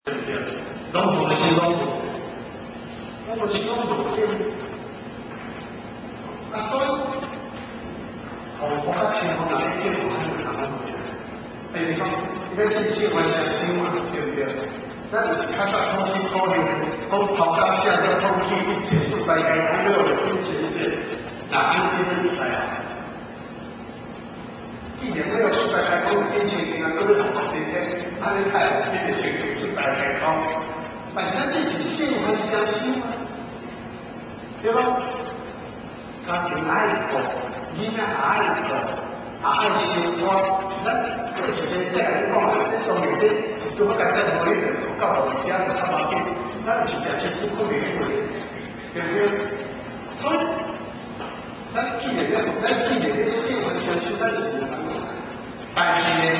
對毋對？攏無心攏無，攏無心攏無對。啊，所以，紅福甲青福若咧叫無，咱就通講無。比如講，伊咧進修完雙修嘛，對毋對？咱就是較早苦思苦行，講頭家寫了放棄一切四大皆空，了就變清淨。若按這你知啊？既然了四大皆空變清淨啊，閣欲弘法西天，按呢太變就成就四大皆空。但是咱這是聖凡雙修啊，對無？家庭愛顧，囡仔愛顧，也愛生活。咱過去這這共你講啊，這當然這是拄好甲咱無迄個教導遮就較無要緊，咱是誠辛苦苦練過，對毋對？所以，咱既然咧聖凡雙修，咱是有安怎？但是呢，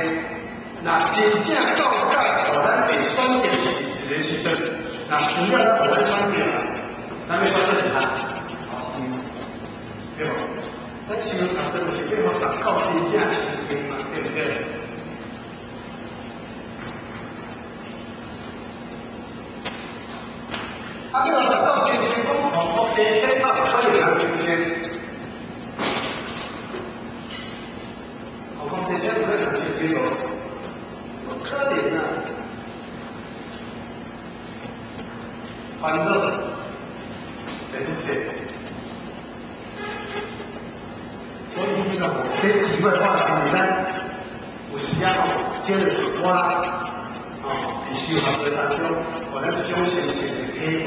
若真正到甲，予咱會選擇是一個時陣，若需要咱予咱選擇，咱欲選擇是啥？對無？咱修道就是欲予達到真正清淨嘛，對毋對？啊，欲達到清淨，講弘法西天，嘛無可能人清淨。弘法西天有可能清淨無？無可能啊！煩惱會愈濟。所以你知道無？這題外話是咱有時啊吼，這個一寡吼，佇修學的當中，予咱一種深深的體會，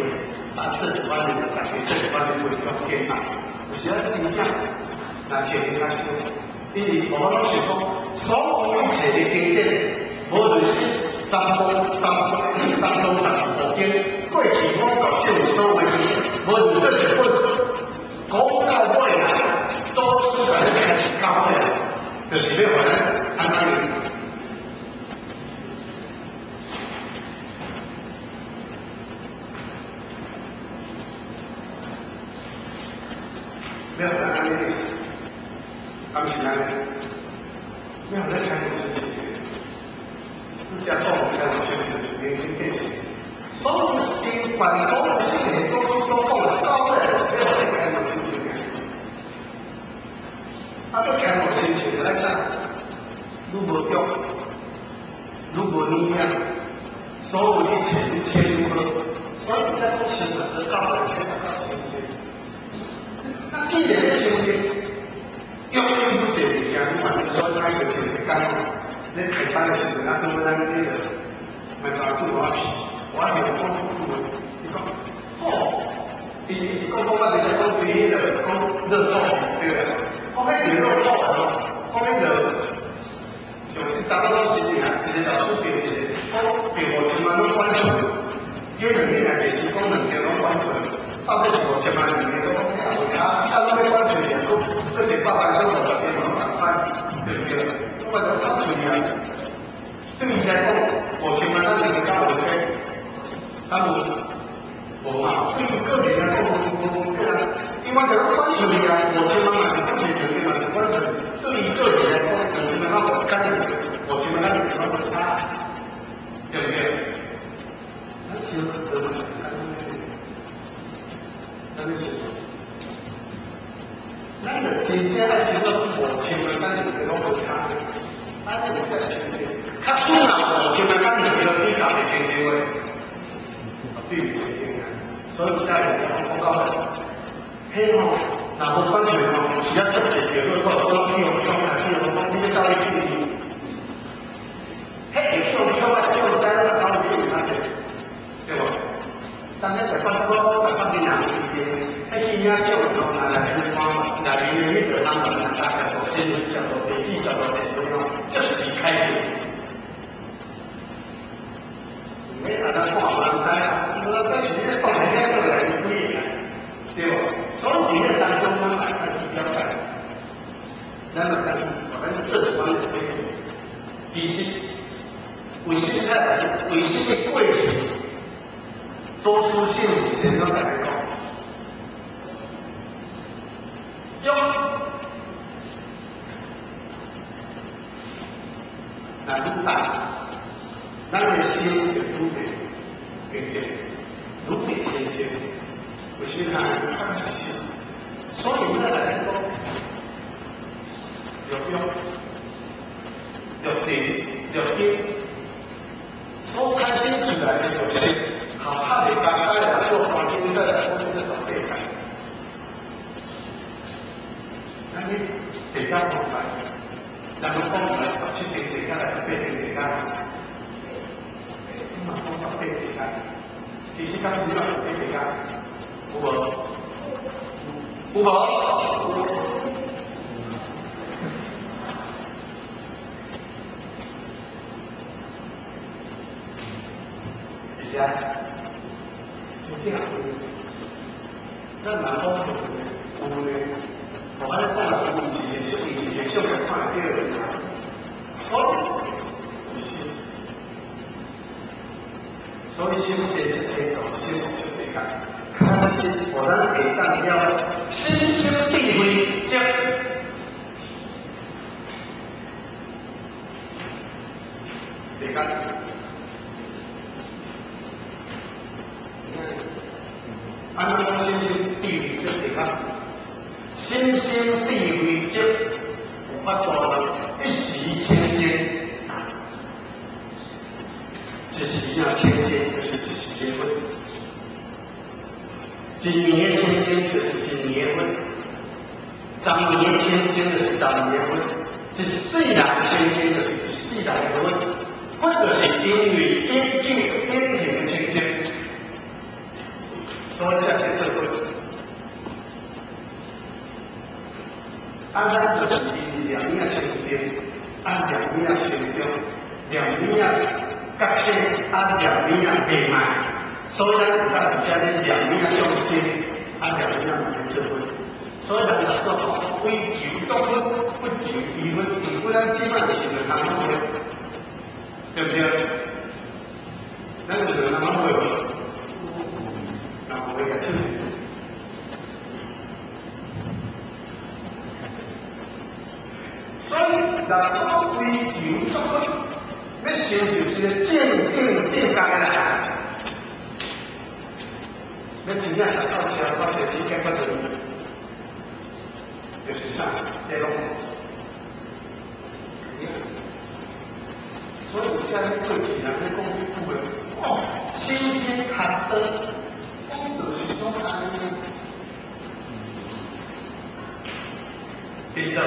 啊，做一寡的，大家做一寡的會中間嘛。有時啊，真正若靜較少，因為無法度想講，所有一切的經典，無論是三部三三藏十四部經，過去講到聖所有的經典，無論佗一本，講到尾啊，祖師共咱開始教的，就是欲予咱按怎樣？欲予咱按呢？敢是按呢？欲予咱開悟心性。你遮講開悟心性是明心見性，所有經凡所有聖賢祖師所講的，到尾就是欲予咱開悟心性的。啊，欲開悟心性來啥？愈無欲，愈無念，所有一切一切愈好。所以才講修行到尾先達到清淨。啊，既然欲清淨，欲愈濟物件，所以歹勢像一工咧開班的時陣，啊，拄咱彼個麥當主我去，我用講一句話，伊講，吼，伊伊講講到就是講對彼個講樂透對啊，講彼個樂透吼，講彼個像這查某攏是啊，一個老師評一個，講評5000萬攏管出，過兩年來電視講兩條攏管出，到底是5000萬兩個攏講也無差，啊，攏欲管出去，閣閣100萬閣50個攏仝款，對毋對？我講管出去啊，對伊來講，5000萬咱兩個敢有計？敢有？無嘛？對伊個人來講，無無對啊。因為就攏管出去啊，五千萬嘛是管出去，兩個嘛是管出去。對伊個人來講，2000萬咱無敢有，五千萬咱兩個攏無差，對毋對？咱修道嘛是按呢，咱咧修，咱就真正愛修到五千萬，咱兩個攏無差，按呢才會清淨。較少若五千萬，咱兩個比較會清淨話，比袂清淨啊。所以才會講到彼吼，若無管出吼，有時啊足濟著樂透，我攏去予搶啊，去予講你欲走去去伊，彼會去予搶啊，去予知影走去比較濟，對無？當咱台北我台北囡仔有去彼去遐少吼，若內面看，內面的彼個網站，若加上新聞、上路地址、上路電話吼，即時開票。毋免啊，咱看無人知啊，無人知是你咧放佇遐做來幾個，對無？所以佇彼當中，咱嘛愛去了解，咱嘛愛去，咱做一寡的體會。其實，為什麼？為什麼過去祖師聖賢攏共咱講，欲若愈大，咱的心就愈大。实看，较实是，所以咱来讲，入用、入定、入定，所产生出來的就是，合拍袂加加來做環境再來講這個十八界。咱去地下講來，人講來17定地下來18定地下，你嘛講十八地下，其實當時嘛十八地下，有無？有無？是啊，真正有。咱若講有咧，我安尼講啦，有是會熟，伊是會熟來看會著的。所以，是，所以心善則天道，心惡則地界。確實，予咱會當了心生智慧，則地界。安怎講心生智慧則地界？心生智慧則有法度一時清淨，一時啊清淨就是一時的佛，一年清淨就是一年的佛，10年清淨就是10年的佛，一世人清淨就是一世人的佛。佛就是因為眼境眼行的清淨，所以才叫做佛。啊，咱就是因念影清淨，啊念影心中，念影覺醒，啊念影袂賣，所以咱有當伫遮咧念影眾生，啊念影嘛咧做佛。所以人若做好，為求作佛，不求依佛，因為咱這擺就是兩通拢會，對不對？咱有兩通攏會無？若無會共手。所以，若講追求作佛，欲成就一個正定正覺的人，欲真正達到超脫生死解脫的，就是啥？這攏。所以有遮咧過去人咧講彼句話，哦，心天合道，講就是講按呢。顛倒。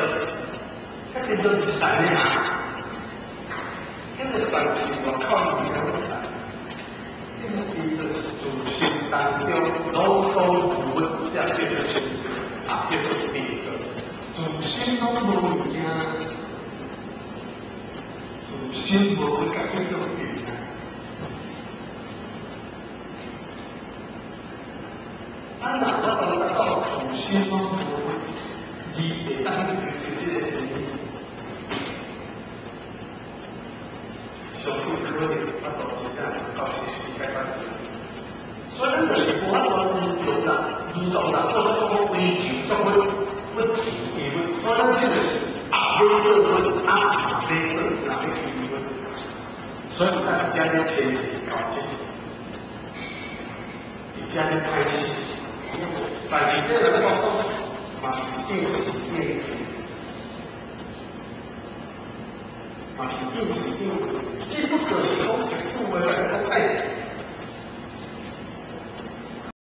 彼顛倒是善的嘛？彼個善是外口物件的善，彼個顛倒是自心當中攏總無物，才叫做心，啊叫做顛倒。自心攏無物件，自心無物，才叫做顛。啊，若我當達到自心攏無物，而會當去求這個真理。相信可能法度真正到生死解脫。所以咱就是無法度如啦，如道啦，做啥講追求作佛，不求依佛。所以咱這就是啊，欲做佛，啊，欲做，若欲求依佛。所以咱遮咧天人交戰，伫遮咧歹勢，但是這人講嘛是應時應機，嘛是應時應機，只不過是講一句話來講，哎，